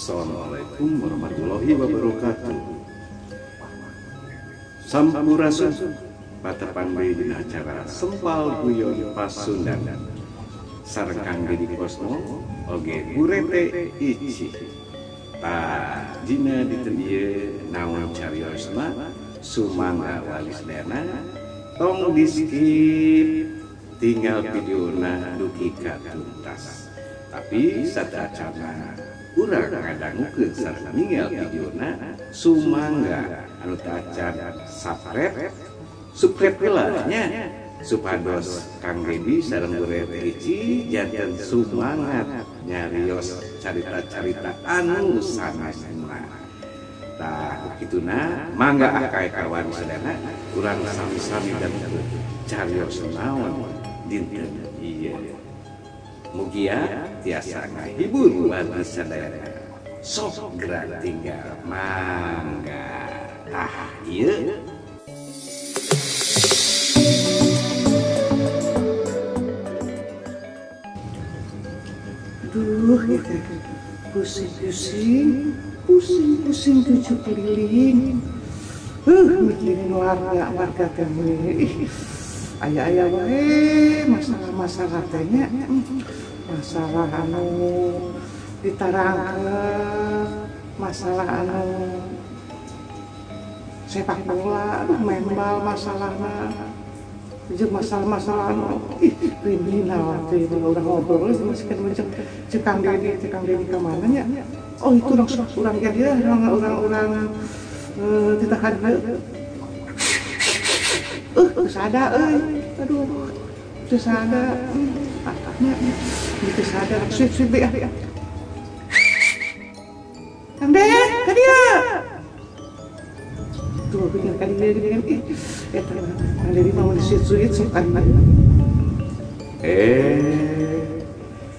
Assalamualaikum warahmatullahi wabarakatuh. Sampurasun, patepang deui dina acara Sempal Guyon Pasundan. Sareng Kang Dedi Kosmo oge Burete Ici. Tah dina dinten ieu naon cariosna sumangga walisdana tong di skip tinggal videona dugi ka tuntas. Tapi sateuacanna urang ngadangukeun sareng ninggal videona sumangga anu teu acan subscribe subscribe heula nya supados Kang Dedi sareng Burete Ici janten sumangat nyarios carita-carita anu sanesna. Tah kituna mangga akay kawan sadayana urang sami-sami dangukeun carios naon dinten ieu. Mugia tiasa ngahibur wargi sadayana. Sok gerak tinggal mangga. Tah ieu. Aduh, itu pusing-pusing, pusing-pusing tujuh keliling. Mikirin warga teh. Aya-aya wae masalah-masalah teh nya. Masalah anu ditarangkeun, masalah anu sepak bola, aduh main bal masalahna. Jeung masalah-masalah anu ih kriminal teh urang ngobrol geus kan jeung Kang Dedi ka mana nya? Oh itu urang ge dia urang titahan deui. Teu sada euy. Aduh, teu sada. Atahnya teu sada suit-suit deui ah. Kang Dedi, ka dieu. Tuh geuning ka dieu geuning ih. Eta Kang Dedi mah mun suit-suit sok ka dieu.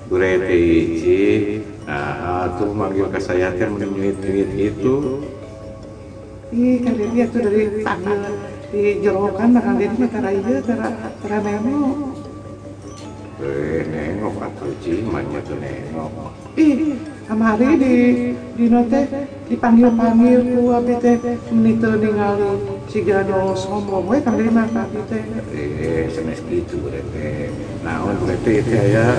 Burete Ici, nah tuh manggil ke saya teh mun nyuit-nyuit itu. Ih, Kang Dedi atuh dari panggil di jerokan mah Kang Dedi mah tara ieu tara nengok. Nengok atuh Ci, manya tuh nengok. Ih, kamari di teh dipanggil-panggil ku abdi teh meuni teu ningali siga nu sombong we Kang Dedi mah ka abdi teh. Sanes kitu Burete. Naon Burete teh aya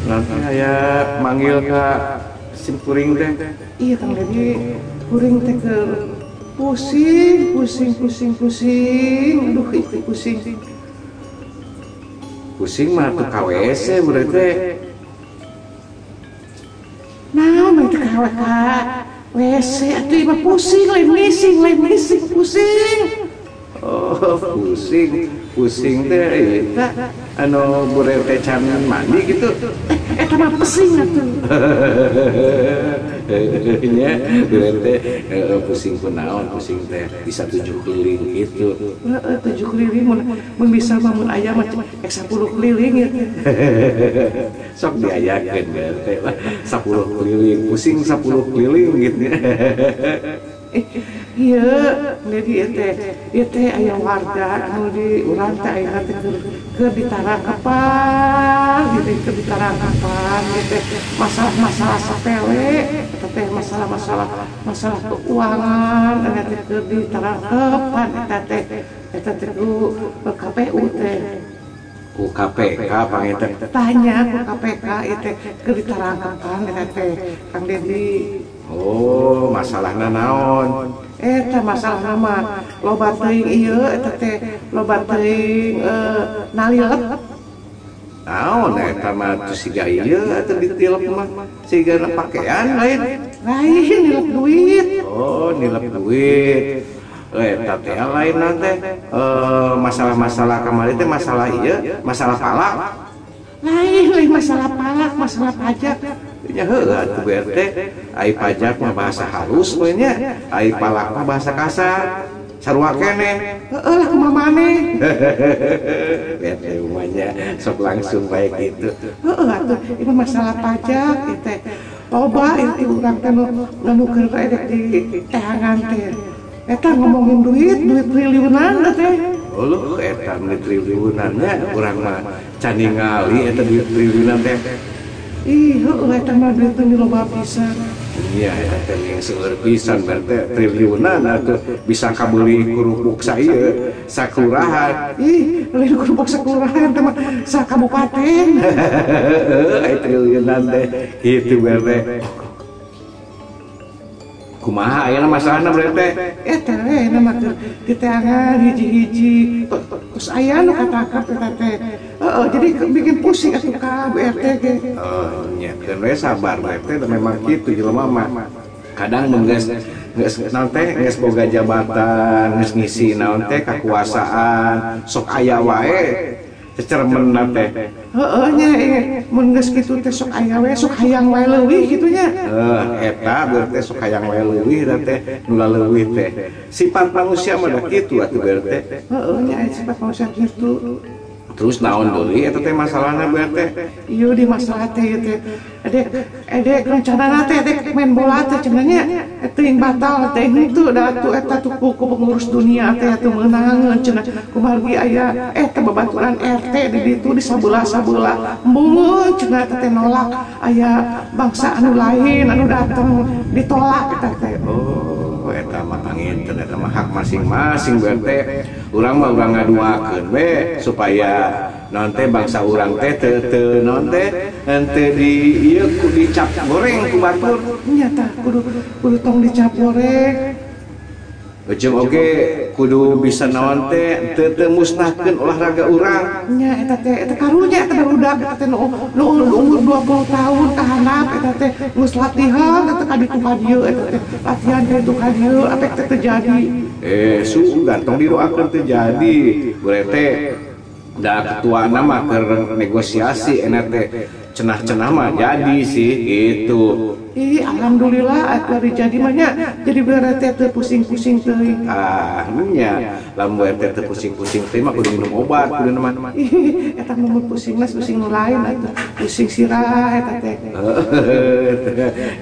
nanti aya manggil ka sim kuring teh. Iya Kang Dedi, kuring teh keur pusing, pusing, pusing, pusing, aduh itu pusing. Pusing mah tuh ka WC Burete. Nah, mah itu ka WC atuh mah pusing, lain mising, pusing. Oh, pusing, pusing teh eta anu Burete can mandi gitu. Eta mah pesing atuh. Nya Burete pusing kunaon pusing teh bisa 7 keliling gitu. Heeh, 7 keliling mun bisa mah mun aya mah 10 keliling ya. Sok diayakeun Burete lah 10 keliling, pusing 10 keliling gitu. Iya, jadi ieu teh aya warga anu di urang teh aya teh keur ditarangkepan gitu, keur ditarangkepan gitu. Masalah-masalah sapele, eta teh masalah-masalah masalah keuangan eta teh keur ditarangkepan eta teh ku KPU teh. Ku KPK panginten. Tanya ku KPK ieu teh keur ditarangkepan eta teh Kang Dedi. Oh, masalahna naon? Eta masalahna mah loba teuing ieu eta teh loba teuing nalilep. Naon eta mah teu siga ieu atuh ditilep mah siga pakaian lain. Lain nilep duit. Oh, nilep duit. Eta teh lain teh masalah-masalah kamari teh masalah ieu, masalah palak. Lain lain masalah palak, masalah pajak. Nya heuh atuh BRT, ai pajak mah bahasa halus we nya, ai palak mah bahasa kasar. Sarua keneh. Heueuh lah kumaha maneh. BRT umanya sok langsung bae kitu. Heueuh atuh ieu masalah pajak ieu teh. Loba ieu urang teh nu keur edek di teangan teh. Eta ngomongin duit, duit triliunan teh. Oh, eta duit triliunan nya urang mah can ningali eta duit triliunan teh. Ih, heueuh eta mah duit teh loba pisan. Iya, eta teh yang seueur pisan berarti triliunan atuh bisa kabeuli kerupuk saieu sakelurahan. Ih, lain kerupuk sakelurahan teh mah sakabupaten. Ai triliunan teh kitu berarti. Kumaha ayeuna masalahna berarti? Eta we na mah keur diteangan hiji-hiji. Terus aya nu katakap eta teh. Heeh, jadi bikin pusing atuh ka Bu RT ge. Oh, nya keun we sabar Bu RT memang kitu jelema mah. Kadang mun geus naon teh geus boga jabatan, geus ngisi naon teh kakuasaan, sok aya wae cecermenna teh. Heeh nya mun geus kitu teh sok aya we, sok hayang wae leuwih kitu nya. Eta berarti sok hayang wae leuwih da teh nu laleuwih teh. Sifat manusia mah da kitu atuh berarti. Heeh nya sifat manusia kitu. Terus naon deui eta teh masalahna Bu RT? Ieu di masalah teh ieu teh. Edek rencanana teh edek main bola teh cenah nya. Teuing batal teh henteu da atuh eta tuh ku pengurus dunia teh atuh meunangeun cenah. Kumargi aya eta babaturan RT di ditu di sabelah-sabelah. Embungeun cenah eta teh nolak aya bangsa anu lain anu dateng ditolak eta teh. Oh, eta mah panginten eta mah hak masing-masing Bu RT. Urang mah urang ngaduakeun we supaya naon teh bangsa urang teh teu naon teh henteu di ieu ku dicap goreng ku batur. Nya tah kudu tong dicap goreng. Jeung oge kudu bisa naon teh teu musnahkeun olahraga urang. Nya eta teh eta karunya eta barudak eta teh nu umur 20 tahun ka handap eta teh geus latihan eta ka ditu ka dieu eta teh latihan ka ditu ka dieu apek teh teu jadi. Sugan tong didoakeun teu jadi. Bu RT da ketuana mah keur negosiasi enak teh cenah-cenah mah jadi sih gitu. Ih, alhamdulillah atuh ari jadi mah nya. Jadi Bu RT teu pusing-pusing teuing. Ah, nya lamun Bu RT teu pusing-pusing teh mah kudu minum obat kudu mah. Ih, eta mah pusing mah pusing nu lain atuh. Pusing sirah eta teh.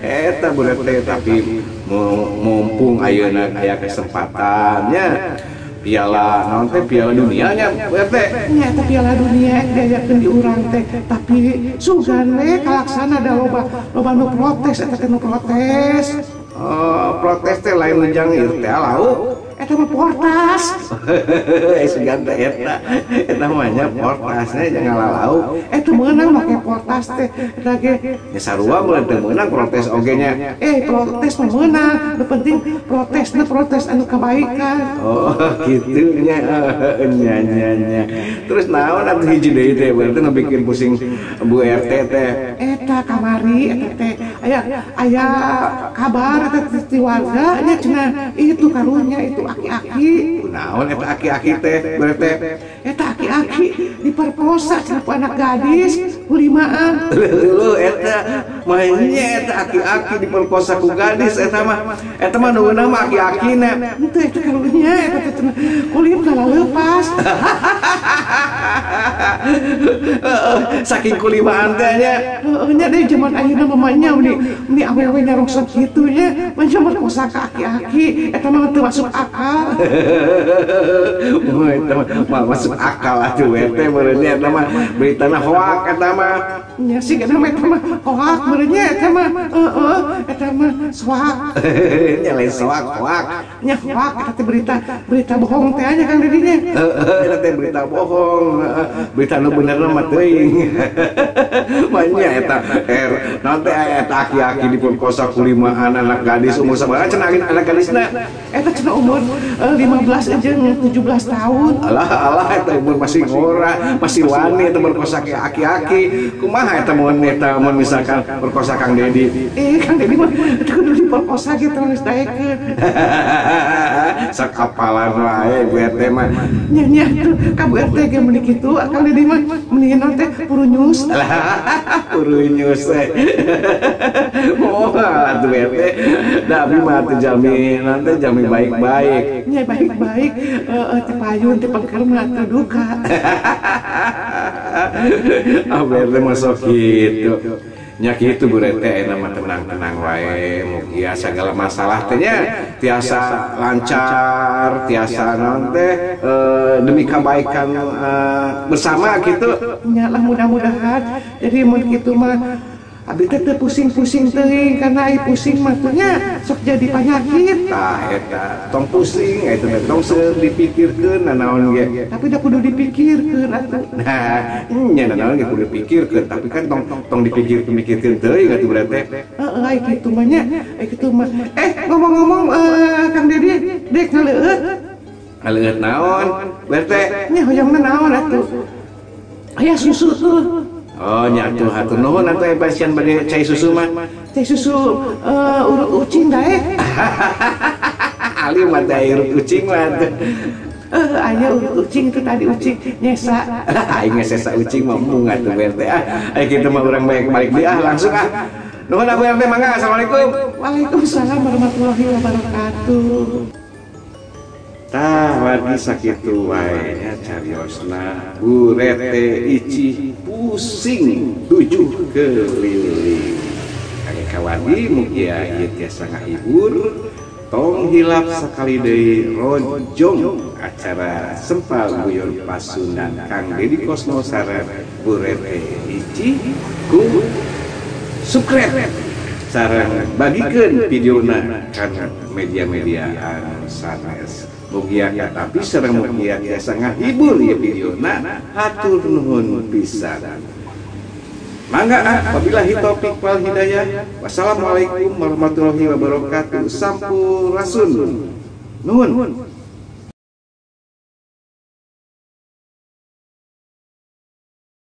Eta Bu RT tapi mumpung ayeuna aya kesempatannya piala naon teh piala dunia nya Bu RT. Nya eta piala dunia diayakeun di urang teh tapi sugan we kalaksana da loba nu protes eta teh nu protes. Oh, protes teh lain lejang ieu teh lauk. Eta mah portas. Sugan teh eta. Eta mah nya portasnya jangan lalauk. Eta meunang make portas teh eta ge. Nya sarua mun teu meunang protes oge nya. Protes mah meunang, nu penting protesna protes anu kabaikan. Oh, kitu nya. Nya nya nya. Terus naon atuh hiji deui teh berarti nu bikin pusing Bu RT teh. Eta kamari eta teh aya kabar eta ti warga nya cenah itu karunya itu aki-aki. Kunaon eta aki-aki teh berarti? Eta aki-aki diperkosa cenah ku anak gadis ku limaan. Leuh eta mainnya eta aki-aki diperkosa ku gadis eta mah. Eta mah nu meunang mah aki-akina. Henteu eta karunya eta teh cenah kulitna laleupas. Saking kulimaan teh nya. Heueuh nya deui jaman ayeuna mah nya meuni awewe nyarongsot kitu nya mah merkosa ka aki-aki eta mah teu masuk akal. Eta mah masuk akal atuh we teh meureun nya eta mah beritana hoak eta mah. Nya sih eta mah hoak meureun nya eta mah heeh eta mah soak. Nya lain soak hoak. Nya hoak eta teh berita bohong teh nya Kang Dedi nya. Heeh eta teh berita bohong. Berita nu benerna mah teuing. Mah nya eta naon teh eta aki-aki diperkosa ku limaan anak gadis umur sabaraha cenah anak gadisna? Eta cenah umur 15 jeung 17 tahun. Alah alah eta umur masih ngora, masih wani eta merkosa ke aki-aki. Kumaha eta mun eta mun misalkan perkosa Kang Dedi? Kang Dedi mah kudu diperkosa ge terus daekeun. Sok apalan wae Bu RT mah. Nya nya tuh ka Bu RT ge meuni kitu, Kang Dedi mah meuni naon teh purunyus. Alah purunyus teh. Moal atuh Bu RT. Da abi mah teu jami nanti jami baik-baik. Nya baik-baik teu payun teu pengker mah teu duka. Ah Bu RT mah sok kitu. Nya kitu Bu RT ayeuna mah tenang-tenang wae mugia sagala masalah teh nya tiasa lancar, tiasa naon teh demi kebaikan bersama gitu. Nya lah mudah-mudahan. Jadi mun kitu mah Abi teh teu pusing-pusing teuing karena ai pusing mah teh nya sok jadi panyakit. Tah eta tong pusing eta teh tong seueur dipikirkeun nanaon ge. Tapi da kudu dipikirkeun atuh. Nah, nya nanaon ge kudu dipikirkeun, tapi kan tong tong dipikir-pikirkeun teuing atuh berarti. Heeh, ai kitu mah nya, ai kitu mah. Eh, ngomong-ngomong Kang Dedi, dek ngaleueut. Ngaleueut naon? Berarti nya hoyongna naon atuh? Aya susu tuh. Oh, nya atuh hatur nuhun atuh eh pasien bade cai susu mah. Cai susu urut ucing daek. Ali mah teh urut ucing mah atuh. Aya urut ucing itu tadi ucing nyesa. Aing sesa ucing mah embung atuh BRT ah. Ai kitu mah urang balik balik deui ah langsung ah. Nuhun aku RT mangga. Assalamualaikum. Waalaikumsalam warahmatullahi wabarakatuh. Tah wargi sakitu wae nya cariosna Bu Rete Ici pusing 7 keliling. Kangge kawargi mugia ieu tiasa ngahibur, tong hilap sakali deui rojong acara Sempal Guyon Pasundan Kang Dedi Kosmo sareng Bu Rete Ici ku subscribe sareng bagikeun videona kana media-media anu sanes. Mugia tapi sareng mugia tiasa ngahibur ieu videona, hatur nuhun pisan. Mangga ah, wabillahi taufik wal hidayah. Wassalamualaikum warahmatullahi wabarakatuh. Sampurasun. Nuhun.